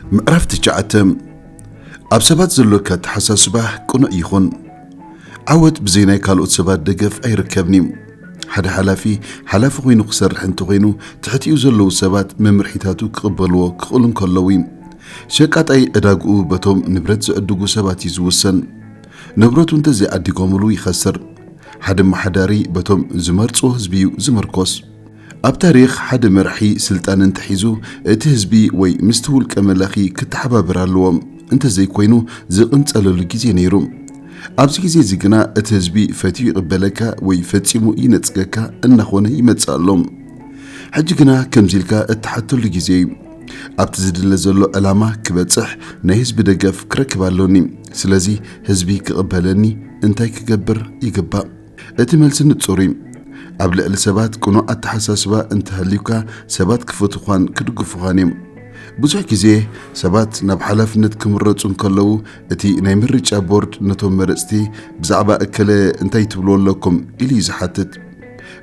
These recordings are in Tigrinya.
ምዕራፍ ትሽዓተ። ኣብ ሰባት ዘሎካ ኣተሓሳስባ ቅኑዕ ይኹን። ዓወት ብዘይ ናይ ካልኦት ሰባት ደገፍ ኣይርከብን እዩ። ሓደ ሓላፊ፣ ሓላፊ ኮይኑ ክሰርሕ እንተኾይኑ፣ ትሕቲኡ ዘለዉ ሰባት መምርሒታቱ ክቕበልዎ ክኽእሉ እንከለዉ እዩ። ሸቃጣይ ዕዳግኡ በቶም ንብረት ዝዕድጉ ሰባት እዩ ዝውሰን። ንብረቱ እንተዘይዓዲጎምሉ ይኸስር። ሓደ ኣመሓዳሪ በቶም ዝመርጽዎ ህዝቢ እዩ ዝምርኮስ። ኣብ ታሪኽ ሓደ መራሒ ስልጣን እንተሒዙ፣ እቲ ህዝቢ ወይ ምስቲ ውልቀ መላኺ ክተሓባበር ኣለዎ። እንተዘይኮይኑ ዝቕንጸለሉ ግዜ ነይሩ። ኣብዚ ግዜ እዚ ግና እቲ ህዝቢ ፈትዩ ይቕበለካ ወይ ፈጺሙ ይነጽገካ እናኾነ ይመጽእ ኣሎ። ሕጂ ግና ከምዚ ኢልካ እትሓተሉ ግዜ እዩ። ኣብቲ ዝድለ ዘሎ ዕላማ ክበጽሕ ናይ ህዝቢ ደገፍ ክረክብ ኣሎኒ። ስለዚ ህዝቢ ክቕበለኒ እንታይ ክገብር ይግባእ? እቲ መልሲ ንጹር እዩ። ኣብ ልዕሊ ሰባት ቅኑዕ ኣተሓሳስባ እንተሃልዩካ፣ ሰባት ክፈትዃን ክድግፉኻን እዮም። ብዙሕ ግዜ ሰባት ናብ ሓላፍነት ክምረጹ እንከለዉ፣ እቲ ናይ ምርጫ ቦርድ ነቶም መረጽቲ ብዛዕባ እከለ እንታይ ትብልዎ ኣለኩም ኢሉ እዩ ዝሓትት።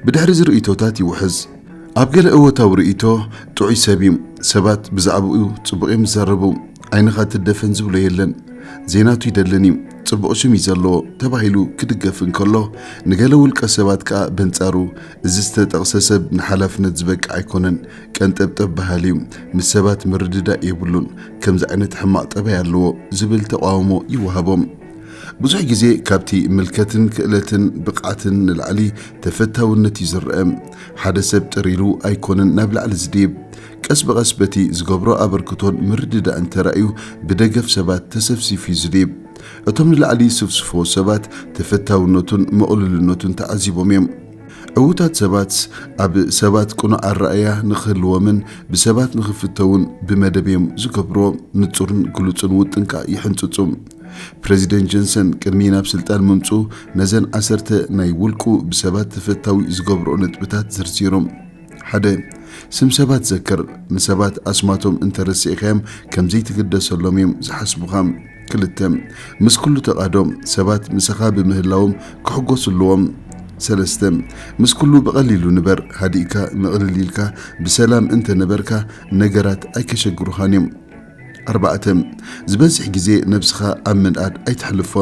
ብድሕሪ እዚ ርእይቶታት ይውሕዝ። ኣብ ገለ እወታዊ ርእይቶ ጥዑይ ሰብ እዩ። ሰባት ብዛዕባኡ ጽቡቕ እዮም ዝዛረቡ። ዓይንኻ ትደፈን ዝብሎ የለን። ዘይናቱ ይደልን እዩ። ጽቡቕ ሽም እዩ ዘለዎ ተባሂሉ ክድገፍ እንከሎ፣ ንገለ ውልቀ ሰባት ከኣ በንጻሩ፣ እዚ ዝተጠቕሰ ሰብ ንሓላፍነት ዝበቅዕ ኣይኮነን፣ ቀንጠብጠብ በሃሊ እዩ፣ ምስ ሰባት ምርድዳእ የብሉን፣ ከምዚ ዓይነት ሕማቕ ጠባይ ኣለዎ ዝብል ተቓውሞ ይወሃቦም። ብዙሕ ግዜ ካብቲ ምልከትን ክእለትን ብቕዓትን ንላዕሊ ተፈታውነት እዩ ዝረአ። ሓደ ሰብ ጥር ኢሉ ኣይኮነን ናብ ላዕሊ ዝድይብ። ቀስ ብቐስ በቲ ዝገብሮ ኣበርክቶን ምርድዳእን ተራእዩ ብደገፍ ሰባት ተሰፍሲፉ እዩ ዝድይብ። እቶም ንላዕሊ ዝስፍስፎ ሰባት ተፈታውነቱን ምቕልልነቱን ተዓዚቦም እዮም። ዕዉታት ሰባት ኣብ ሰባት ቅኑዕ ኣረኣእያ ንኽህልዎምን ብሰባት ንኽፍተውን ብመደብ እዮም ዝገብርዎ። ንጹርን ግሉጽን ውጥን ከኣ ይሕንጽጹ። ፕረዚደንት ጆንሰን ቅድሚ ናብ ስልጣን ምምጽኡ ነዘን ዓሰርተ ናይ ውልቁ ብሰባት ተፈታዊ ዝገብርኦ ነጥብታት ዘርዚሮም። ሓደ፣ ስም ሰባት ዘክር። ንሰባት ኣስማቶም እንተረሲዕካዮም ከም ዘይትግደሰሎም እዮም ዝሓስቡኻ። ክልተ፣ ምስ ኩሉ ተቓዶ። ሰባት ምሳኻ ብምህላዎም ክሕጎሱ ኣለዎም። ሰለስተ፣ ምስ ኩሉ ብቐሊሉ ንበር። ሃዲእካ፣ ምቕልል ኢልካ፣ ብሰላም እንተነበርካ ነገራት ኣይከሸግሩኻን እዮም። ኣርባዕተ፣ ዝበዝሕ ግዜ ነብስኻ ኣብ ምንኣድ ኣይተሕልፎ።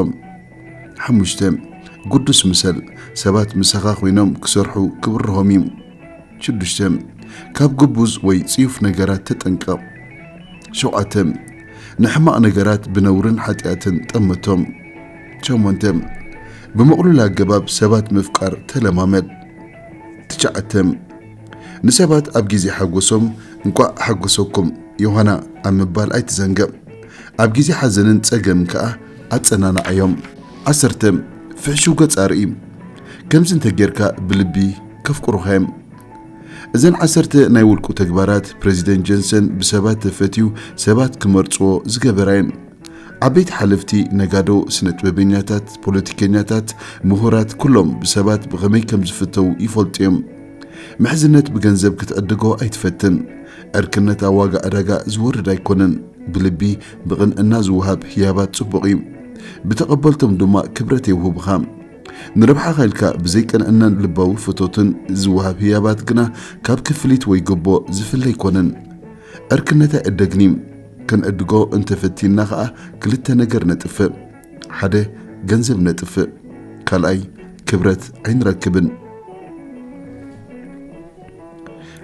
ሓሙሽተ፣ ግዱስ ምሰል። ሰባት ምሳኻ ኮይኖም ክሰርሑ ክብርሆም እዩ። ሽዱሽተ፣ ካብ ግቡዝ ወይ ጽዩፍ ነገራት ተጠንቀቕ። ሸውዓተ፣ ንሕማቕ ነገራት ብነውርን ሓጢኣትን ጠመቶም። ሸሞንተ፣ ብምቕሉል ኣገባብ ሰባት ምፍቃር ተለማመድ። ትሽዓተ፣ ንሰባት ኣብ ግዜ ሓጎሶም "እንቋዕ ሓጎሰኩም ዮሃና" ኣብ ምባል ኣይትዘንግዕ። ኣብ ግዜ ሓዘንን ጸገምን ከኣ ኣጸናንዓዮም። ዓሰርተ፣ ፍሕሹው ገጽ ኣርኢ። ከምዚ እንተ ጌርካ ብልቢ ከፍቅሩኻ እዮም። እዘን ዓሰርተ ናይ ውልቁ ተግባራት ፕረዚደንት ጆንሰን ብሰባት ተፈትዩ ሰባት ክመርጽዎ ዝገበራ እየን። ዓበይቲ ሓለፍቲ፣ ነጋዶ፣ ስነ ጥበበኛታት፣ ፖለቲከኛታት፣ ምሁራት፣ ኩሎም ብሰባት ብኸመይ ከም ዝፍተዉ ይፈልጡ እዮም። ምሕዝነት ብገንዘብ ክትዕድጎ ኣይትፈትን። ዕርክነት ኣብ ዋጋ ዕዳጋ ዝወርድ ኣይኮነን። ብልቢ ብቕንዕና ዝወሃብ ህያባት ጽቡቕ እዩ። ብተቐበልቶም ድማ ክብረት የውህቡኻ። ንረብሓኻ ኢልካ ብዘይ ቅንዕናን ልባዊ ፍቶትን ዝወሃብ ህያባት ግና ካብ ክፍሊት ወይ ጎቦ ዝፍለ ኣይኮነን። ዕርክነት ኣይዕደግን እዩ። ክንዕድጎ እንተፈቲንና ኸኣ ክልተ ነገር ነጥፍእ። ሓደ፣ ገንዘብ ነጥፍእ። ካልኣይ፣ ክብረት ኣይንረክብን።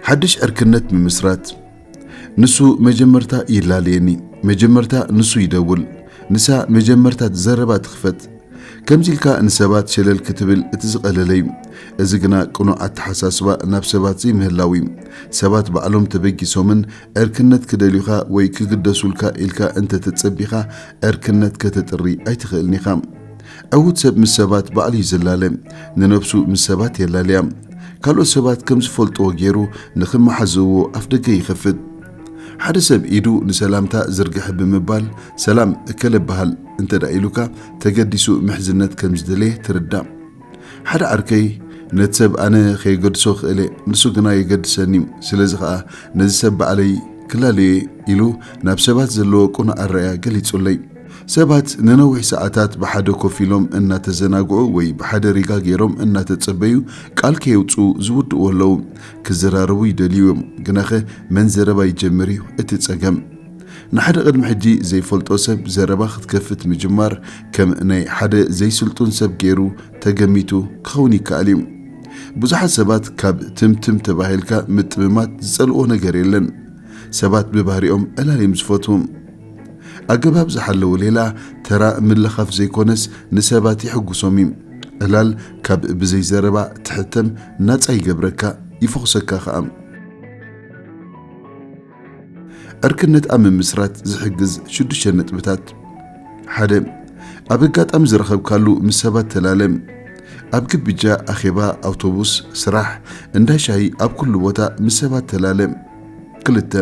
ሓድሽ ዕርክነት ምምስራት። ንሱ መጀመርታ ይላለየኒ። መጀመርታ ንሱ ይደውል። ንሳ መጀመርታ ዘረባ ትኽፈት። ከምዚ ኢልካ ንሰባት ሸለል ክትብል እቲ ዝቐለለ እዩ። እዚ ግና ቅኑዕ ኣተሓሳስባ ናብ ሰባት ዘይምህላው እዩ። ሰባት ባዕሎም ተበጊሶምን ዕርክነት ክደልዩኻ ወይ ክግደሱልካ ኢልካ እንተ ተጸቢኻ፣ ዕርክነት ከተጥሪ ኣይትኽእልን ኢኻ። ዕዉት ሰብ ምስ ሰባት ባዕሉ እዩ ዝላለ። ንነብሱ ምስ ሰባት የላልያ። ካልኦት ሰባት ከም ዝፈልጥዎ ገይሩ ንኽመሓዝእዎ ኣፍደገ ይኸፍት። ሓደ ሰብ ኢዱ ንሰላምታ ዝርግሐ ብምባል፣ "ሰላም፣ እከለ እበሃል" እንተ ደኣ ኢሉካ፣ ተገዲሱ ምሕዝነት ከም ዝደለየ ትርዳእ። ሓደ ዓርከይ፣ "ነቲ ሰብ ኣነ ከየገድሶ እኽእል እየ፣ ንሱ ግና የገድሰኒ እዩ። ስለዚ ኸኣ ነዚ ሰብ ባዕለይ ክላለዮ እየ" ኢሉ ናብ ሰባት ዘለዎ ቅኑዕ ኣረኣእያ ገሊጹለይ። ሰባት ንነዊሕ ሰዓታት ብሓደ ኮፍ ኢሎም እናተዘናግዑ ወይ ብሓደ ሪጋ ገይሮም እናተጸበዩ ቃል ከየውጽኡ ዝውድእዎ ኣለዉ። ክዘራረቡ ይደልዩ እዮም፣ ግናኸ መን ዘረባ ይጀምር እዩ እቲ ጸገም። ንሓደ ቅድሚ ሕጂ ዘይፈልጦ ሰብ ዘረባ ክትከፍት ምጅማር ከም ናይ ሓደ ዘይስልጡን ሰብ ገይሩ ተገሚቱ ክኸውን ይከኣል እዩ። ብዙሓት ሰባት ካብ ትምትም ተባሂልካ ምጥምማት ዝጸልኦ ነገር የለን። ሰባት ብባህሪኦም ዕላል እዮም ዝፈትዉ። ኣገባብ ዝሓለወ ሌላ ተራ ምልኻፍ ዘይኮነስ ንሰባት የሕጉሶም እዩ። ዕላል ካብ ብዘይ ዘረባ ትሕተም ናጻ ይገብረካ፣ ይፈኹሰካ ከኣ። ዕርክነት ኣብ ምምስራት ዝሕግዝ ሽዱሽተ ነጥብታት። ሓደ፣ ኣብ ኣጋጣሚ ዝረኸብካሉ ምስ ሰባት ተላለ። ኣብ ግብጃ፣ ኣኼባ፣ ኣውቶቡስ፣ ስራሕ፣ እንዳ ሻሂ፣ ኣብ ኩሉ ቦታ ምስ ሰባት ተላለ። ክልተ፣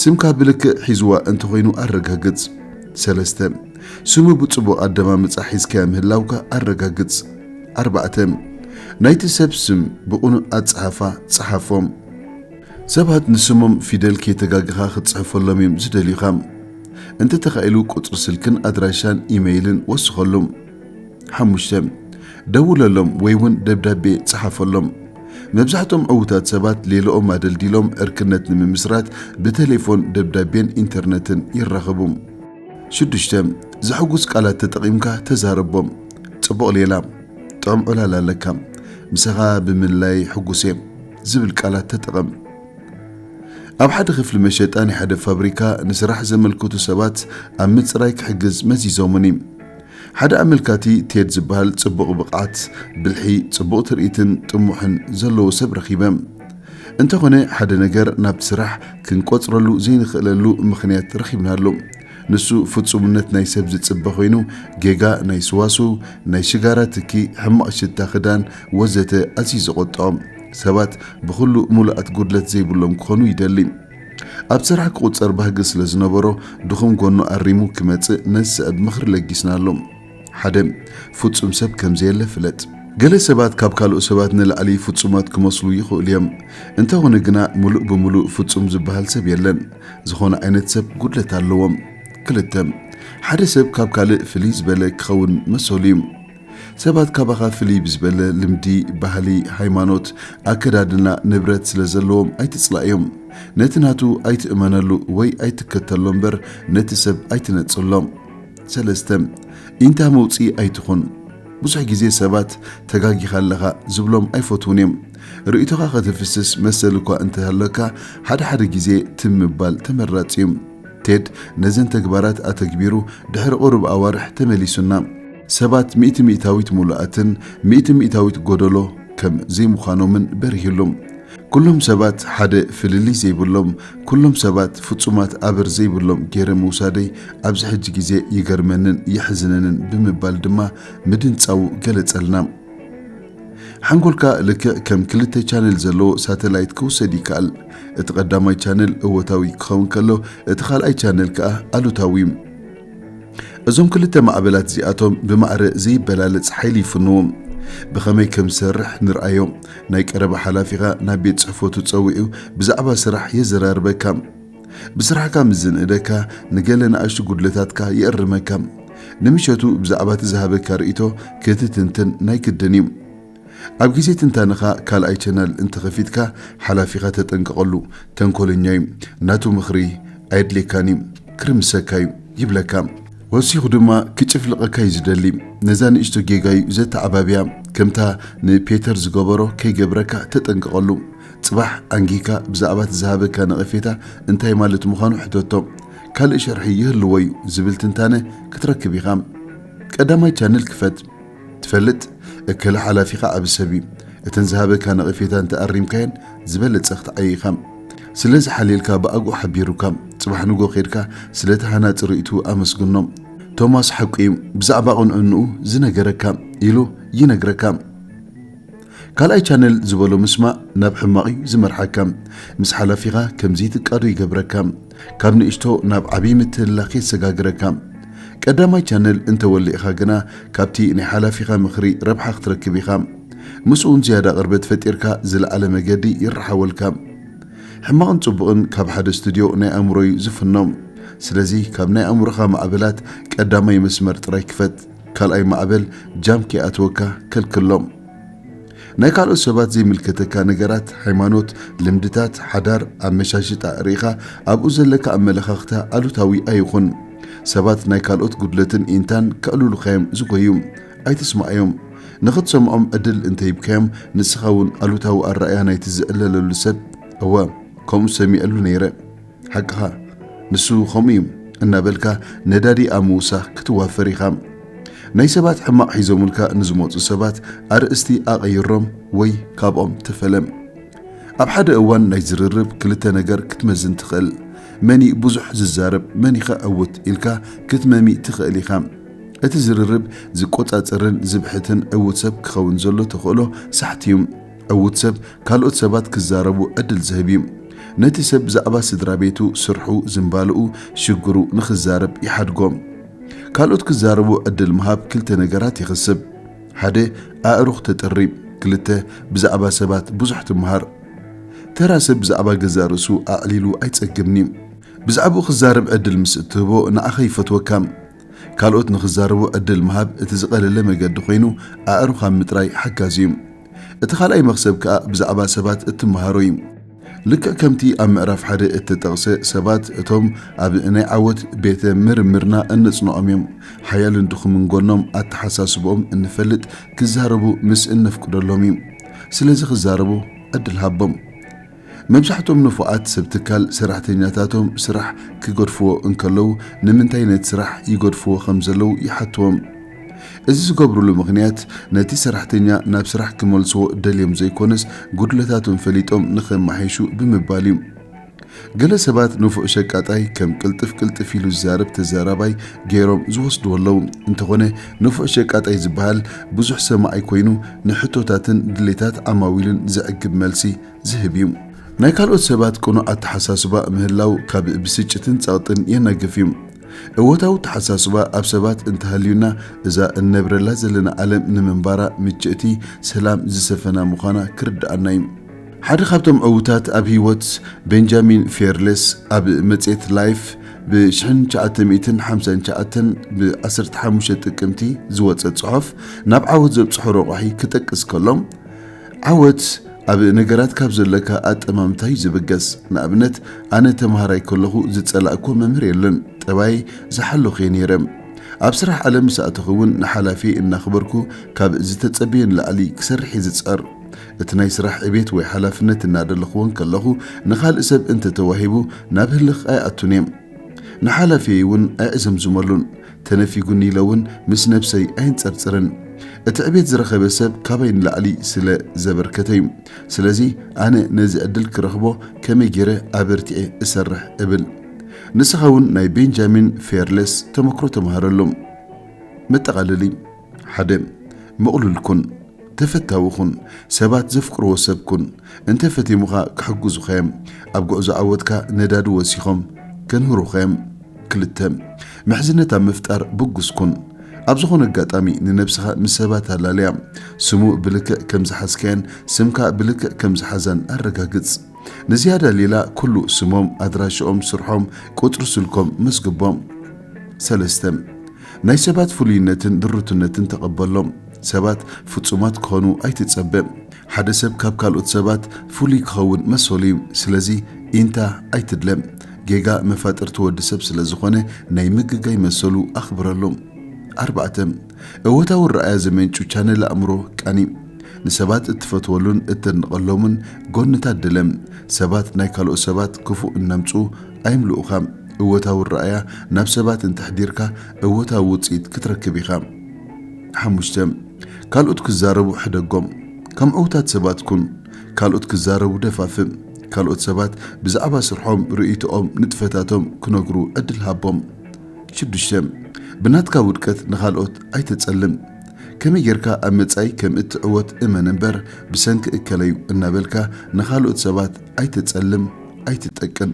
ስምካ ብልክዕ ሒዝዋ እንተኾይኑ ኣረጋግጽ። ሰለስተ፣ ስሙ ብጽቡቕ ኣደማምጻ ሒዝካያ ምህላውካ ኣረጋግጽ። ኣርባዕተ፣ ናይቲ ሰብ ስም ብቕኑዕ ኣጸሓፋ ጸሓፎም። ሰባት ንስሞም ፊደል ከይተጋግኻ ክትጽሕፈሎም እዮም ዝደልዩኻ። እንተተኻኢሉ ቁጽሪ ስልክን ኣድራሻን ኢመይልን ወስኸሎም። ሓሙሽተ፣ ደውለሎም ወይ እውን ደብዳቤ ጸሓፈሎም። መብዛሕትኦም ዕዉታት ሰባት ሌላኦም ኣደልዲሎም ዕርክነት ንምምስራት ብቴሌፎን፣ ደብዳቤን ኢንተርነትን ይራኸቡ። ሽዱሽተ፣ ዘሐጉስ ቃላት ተጠቒምካ ተዛረቦም። ጽቡቕ ሌላ፣ ጥዑም ዕላል ኣለካ፣ ምሳኻ ብምልላይ ሕጉስ እየ ዝብል ቃላት ተጠቐም። ኣብ ሓደ ክፍሊ መሸጣ ናይ ሓደ ፋብሪካ ንስራሕ ዘመልከቱ ሰባት ኣብ ምጽራይ ክሕግዝ መዚዞምኒ። ሓደ ኣመልካቲ ቴድ ዝበሃል ጽቡቕ ብቕዓት፣ ብልሒ፣ ጽቡቕ ትርኢትን ጥሙሕን ዘለዎ ሰብ ረኺበ። እንተኾነ ሓደ ነገር ናብቲ ስራሕ ክንቆጽረሉ ዘይንኽእለሉ ምኽንያት ረኺብናሉ። ንሱ ፍጹምነት ናይ ሰብ ዝጽበ ኮይኑ፣ ጌጋ ናይ ስዋስው፣ ናይ ሽጋራ ትኪ፣ ሕማቕ ሽታ ክዳን ወዘተ ኣዝዩ ዘቖጥዖ። ሰባት ብኹሉ ምሉኣት ጉድለት ዘይብሎም ክኾኑ ይደሊ። ኣብ ስራሕ ክቑጸር ባህጊ ስለ ዝነበሮ ድኹም ጎኑ ኣሪሙ ክመጽእ ነዚ ዝስዕብ ምኽሪ ለጊስናሉ። ሓደ፣ ፍጹም ሰብ ከም ዘየለ ፍለጥ። ገለ ሰባት ካብ ካልኦት ሰባት ንላዕሊ ፍጹማት ክመስሉ ይኽእሉ እዮም። እንተኾነ ግና ምሉእ ብምሉእ ፍጹም ዝበሃል ሰብ የለን። ዝኾነ ዓይነት ሰብ ጉድለት ኣለዎም። ክልተ፣ ሓደ ሰብ ካብ ካልእ ፍልይ ዝበለ ክኸውን መሰሉ እዩ። ሰባት ካባኻ ፍልይ ብዝበለ ልምዲ፣ ባህሊ፣ ሃይማኖት፣ ኣከዳድና፣ ንብረት ስለ ዘለዎም ኣይትጽላእዮም። ነቲ ናቱ ኣይትእመነሉ ወይ ኣይትከተሎ እምበር ነቲ ሰብ ኣይትነጽሎ። ሰለስተ፣ ኢንታ መውጽኢ ኣይትኹን። ብዙሕ ግዜ ሰባት ተጋጊኻ ኣለኻ ዝብሎም ኣይፈትዉን እዮም። ርእይቶኻ ከተፍስስ መሰል እኳ እንተሃለካ፣ ሓደ ሓደ ግዜ ትም ምባል ተመራጺ እዩ። ቴድ ነዘን ተግባራት ኣተግቢሩ ድሕሪ ቁሩብ ኣዋርሕ ተመሊሱና። ሰባት ሚእቲ ሚእታዊት ምሉኣትን ሚእቲ ሚእታዊት ጎደሎ ከም ዘይምዃኖምን በሪህሉ። ኩሎም ሰባት ሓደ ፍልልይ ዘይብሎም፣ ኩሎም ሰባት ፍጹማት ኣበር ዘይብሎም ገይረ ምውሳደይ ኣብዚ ሕጂ ግዜ ይገርመንን የሕዝነንን ብምባል ድማ ምድንጻዉ ገለጸልና። ሓንጎልካ ልክዕ ከም ክልተ ቻነል ዘለዎ ሳተላይት ክውሰድ ይከኣል። እቲ ቀዳማይ ቻነል እወታዊ ክኸውን ከሎ፣ እቲ ካልኣይ ቻነል ከኣ ኣሉታዊ እዩ። እዞም ክልተ ማዕበላት እዚኣቶም ብማዕረ ዘይበላለጽ ሓይሊ ይፍንዉ። ብኸመይ ከም ዝሰርሕ ንርኣዮ። ናይ ቀረባ ሓላፊኻ ናብ ቤት ጽሕፈቱ ጸዊዑ ብዛዕባ ስራሕ የዘራርበካ። ብስራሕካ ምስ ዝንእደካ፣ ንገለ ንኣሽቱ ጉድለታትካ የእርመካ። ንምሸቱ ብዛዕባ እቲ ዝሃበካ ርእይቶ ክትትንትን ናይ ግድን እዩ። ኣብ ግዜ ትንታነኻ ካልኣይ ቻነል እንተኸፊትካ፣ ሓላፊኻ ተጠንቀቐሉ። ተንኮለኛ እዩ። ናቱ ምኽሪ ኣየድልየካን እዩ። ክርምሰካ እዩ ይብለካ። ወሲኹ ድማ ክጭፍልቐካ እዩ ዝደሊ። ነዛ ንእሽቶ ጌጋ እዩ ዘተዓባብያ። ከምታ ንፔተር ዝገበሮ ከይገብረካ ተጠንቀቐሉ። ጽባሕ ኣንጊህካ ብዛዕባ እቲ ዝሃበካ ነቐፌታ እንታይ ማለት ምዃኑ ሕተቶ። ካልእ ሸርሒ ይህልዎ እዩ ዝብል ትንታነ ክትረክብ ኢኻ። ቀዳማይ ቻነል ክፈት። ትፈልጥ፣ እከለ ሓላፊኻ ዓቢ ሰብ እዩ። እተን ዝሃበካ ነቐፌታ እንተኣሪምካየን ዝበለጸ ክትዓዪ ኢኻ። ስለዚ ሓልየልካ ብኣግኡ ሓቢሩካ። ጽባሕ ንጎ ኬድካ ስለቲ ሃናጺ ርእይትኡ ኣመስግኖ። ቶማስ ሓቁ እዩ፣ ብዛዕባ ቅንዕንኡ ዝነገረካ ኢሉ ይነግረካ። ካልኣይ ቻነል ዝበሎ ምስማዕ ናብ ሕማቕ እዩ ዝመርሓካ። ምስ ሓላፊኻ ከም ዘይትቃዶ ይገብረካ። ካብ ንእሽቶ ናብ ዓብዪ ምትህልላኽ የሰጋግረካ። ቀዳማይ ቻነል እንተወሊዕኻ ግና ካብቲ ናይ ሓላፊኻ ምኽሪ ረብሓ ክትረክብ ኢኻ። ምስኡ እውን ዝያዳ ቅርበት ፈጢርካ ዝለዓለ መገዲ ይረሓወልካ። ሕማቕን ጽቡቕን ካብ ሓደ ስቱድዮ ናይ ኣእምሮ እዩ ዝፍኖ። ስለዚ ካብ ናይ ኣእምሮኻ ማዕበላት ቀዳማይ መስመር ጥራይ ክፈት። ካልኣይ ማዕበል ጃም ከይኣትወካ ከልክሎ። ናይ ካልኦት ሰባት ዘይምልከተካ ነገራት፣ ሃይማኖት፣ ልምድታት፣ ሓዳር፣ ኣመሻሽጣ ርኢኻ ኣብኡ ዘለካ ኣመለኻኽታ ኣሉታዊ ኣይኹን። ሰባት ናይ ካልኦት ጉድለትን ኢንታን ከዕልሉኻ እዮም ዝጎዩ። ኣይትስማዓዮም። ንኽትሰምዖም ዕድል እንተሂብካዮም፣ ንስኻ እውን ኣሉታዊ ኣረኣእያ ናይቲ ዝዕለለሉ ሰብ፣ እወ፣ ከምኡ ሰሚዐሉ ነይረ። ሓቅኻ፣ ንሱ ከምኡ እዩ እናበልካ ነዳዲ ኣብ ምውሳኽ ክትዋፈር ኢኻ። ናይ ሰባት ሕማቕ ሒዞምልካ ንዝመጹ ሰባት ኣርእስቲ ኣቐይሮም ወይ ካብኦም ተፈለ። ኣብ ሓደ እዋን ናይ ዝርርብ ክልተ ነገር ክትመዝን ትኽእል። መን እዩ ብዙሕ ዝዛረብ፣ መን ይኸ ዕውት ኢልካ ክትመሚ ትኽእል ኢኻ። እቲ ዝርርብ ዝቆጻጸርን ዝብሕትን ዕውት ሰብ ክኸውን ዘሎ ተኽእሎ ሳሕቲ እዩ። ዕዉት ሰብ ካልኦት ሰባት ክዛረቡ ዕድል ዝህብ እዩ። ነቲ ሰብ ብዛዕባ ስድራ ቤቱ፣ ስርሑ፣ ዝምባልኡ፣ ሽግሩ ንኽዛረብ ይሓድጎ። ካልኦት ክዛረቡ ዕድል ምሃብ ክልተ ነገራት የኽስብ። ሓደ፣ ኣእሩኽ ተጥሪ። ክልተ፣ ብዛዕባ ሰባት ብዙሕ ትምሃር። ተራ ሰብ ብዛዕባ ገዛእ ርእሱ ኣዕሊሉ ኣይጸግብን እዩ። ብዛዕባኡ ክዛረብ ዕድል ምስ እትህቦ ንዓኻ ይፈትወካ። ካልኦት ንኽዛረቡ ዕድል ምሃብ እቲ ዝቐለለ መገዲ ኮይኑ፣ ኣእሩኽ ኣብ ምጥራይ ሓጋዚ እዩ። እቲ ካልኣይ መኽሰብ ከኣ ብዛዕባ ሰባት እትመሃሮ እዩ። ልክዕ ከምቲ ኣብ ምዕራፍ ሓደ እተጠቕሰ፣ ሰባት እቶም ኣብ ናይ ዓወት ቤተ ምርምርና እነጽንዖም እዮም። ሓያልን ድኹምን ጎኖም ኣተሓሳስብኦም እንፈልጥ፣ ክዛረቡ ምስ እነፍቅደሎም እዩ። ስለዚ ክዛረቡ ዕድል ሃቦም። መብዛሕትኦም ንፉዓት ሰብ ትካል ሰራሕተኛታቶም ስራሕ ክገድፍዎ እንከለዉ ንምንታይ ነቲ ስራሕ ይገድፍዎ ከም ዘለዉ ይሓትዎም። እዚ ዝገብሩሉ ምኽንያት ነቲ ሰራሕተኛ ናብ ስራሕ ክመልስዎ ደልዮም ዘይኮነስ ጉድለታቶም ፈሊጦም ንኸማሕይሹ ብምባል እዩ። ገለ ሰባት ንፉዕ ሸቃጣይ ከም ቅልጥፍ ቅልጥፍ ኢሉ ዝዛረብ ተዛራባይ ገይሮም ዝወስድዎ ኣለዉ። እንተኾነ ንፉዕ ሸቃጣይ ዝበሃል ብዙሕ ሰማዒ ኮይኑ ንሕቶታትን ድሌታት ዓማዊልን ዘዕግብ መልሲ ዝህብ እዩ። ናይ ካልኦት ሰባት ቅኑዕ ኣተሓሳስባ ምህላው ካብ ብስጭትን ጸቕጥን የናግፍ እዩ። እወታዊ ኣተሓሳስባ ኣብ ሰባት እንተሃልዩና እዛ እነብረላ ዘለና ዓለም ንምንባራ ምችእቲ ሰላም ዝሰፈና ምዃና ክርድኣና እዩ። ሓደ ካብቶም ዕዉታት ኣብ ህይወት ቤንጃሚን ፌርሌስ ኣብ መጽሔት ላይፍ ብ ሽሕን ትሽዓተ ሚእትን ሓምሳን ትሽዓተን ብ ዓሰርተ ሓሙሽተ ጥቅምቲ ዝወጸ ጽሑፍ ናብ ዓወት ዘብጽሖ ረቋሒ ክጠቅስ ከሎ፣ ዓወት ኣብ ነገራት ካብ ዘለካ ኣጠማምታ እዩ ዝብገስ። ንኣብነት፣ ኣነ ተምሃራይ ከለኹ ዝጸላእኩዎ መምህር የለን። ጠባይ ዝሓለኹ እየ ነይረ። ኣብ ስራሕ ዓለም ምስ ኣተኹ እውን ንሓላፊ እናኽበርኩ ካብ ዝተጸበየ ንላዕሊ ክሰርሕ እየ ዝጽዕር። እቲ ናይ ስራሕ ዕቤት ወይ ሓላፍነት እናደለኽዎ እንከለኹ ንኻልእ ሰብ እንተተዋሂቡ ናብ ህልኽ ኣይኣቱን እየ። ንሓላፊየይ እውን ኣይዕዘምዝመሉን። ተነፊጉኒ ኢለ እውን ምስ ነብሰይ ኣይንጸርጽርን። እቲ ዕቤት ዝረኸበ ሰብ ካባይ ንላዕሊ ስለ ዘበርከተ እዩ። ስለዚ ኣነ ነዚ ዕድል ክረኽቦ ከመይ ገይረ ኣበርቲዐ እሰርሕ እብል። ንስኻ እውን ናይ ቤንጃሚን ፌርሌስ ተመክሮ ተምሃረሉ። መጠቓለሊ፣ ሓደ፣ ምቕሉል ኩን። ተፈታዊ ኩን። ሰባት ዘፍቅርዎ ሰብ ኩን። እንተ ፈቲሙኻ ክሕግዙኻ እዮም። ኣብ ጉዕዞ ዓወትካ ነዳዲ ወሲኾም ከንህሩኻ እዮም። ክልተ፣ ምሕዝነት ኣብ ምፍጣር ብጉስ ኩን። ኣብ ዝኾነ ኣጋጣሚ ንነብስኻ ምስ ሰባት ኣላለያ። ስሙ ብልክዕ ከም ዝሓዝካያን ስምካ ብልክዕ ከም ዝሓዛን ኣረጋግጽ። ንዝያዳ ሌላ ኩሉ ስሞም፣ ኣድራሽኦም፣ ስርሖም፣ ቁጽሪ ስልኮም መዝግቦም። ሰለስተ፣ ናይ ሰባት ፍሉይነትን ድሩትነትን ተቐበሎም። ሰባት ፍጹማት ክኾኑ ኣይትጸበ። ሓደ ሰብ ካብ ካልኦት ሰባት ፍሉይ ክኸውን መሰሉ እዩ። ስለዚ ኢንታ ኣይትድለ። ጌጋ መፋጥርቲ ወዲ ሰብ ስለ ዝኾነ ናይ ምግጋይ መሰሉ ኣኽብረሉ። ኣርባዕተ፣ እወታዊ ረኣያ ዘመንጩ ቻነል ኣእምሮ ቃኒ። ንሰባት እትፈትወሉን እተድንቐሎምን ጎንታት ድለ። ሰባት ናይ ካልኦት ሰባት ክፉእ እናምጽኡ ኣይምልኡኻ። እወታዊ ረኣያ ናብ ሰባት እንተሕዲርካ እወታዊ ውጽኢት ክትረክብ ኢኻ። ሓሙሽተ፣ ካልኦት ክዛረቡ ሕደጎም። ከም ዕዉታት ሰባት ኩን። ካልኦት ክዛረቡ ደፋፍእ። ካልኦት ሰባት ብዛዕባ ስርሖም፣ ርእይቶኦም፣ ንጥፈታቶም ክነግሩ ዕድል ሃቦም። ሽዱሽተ፣ ብናትካ ውድቀት ንኻልኦት ኣይተጸልም። ከመይ ጌርካ ኣብ መጻኢ ከም እትዕወት እመን እምበር፣ ብሰንኪ እከለዩ እናበልካ ንኻልኦት ሰባት ኣይተጸልም፣ ኣይትጠቅን።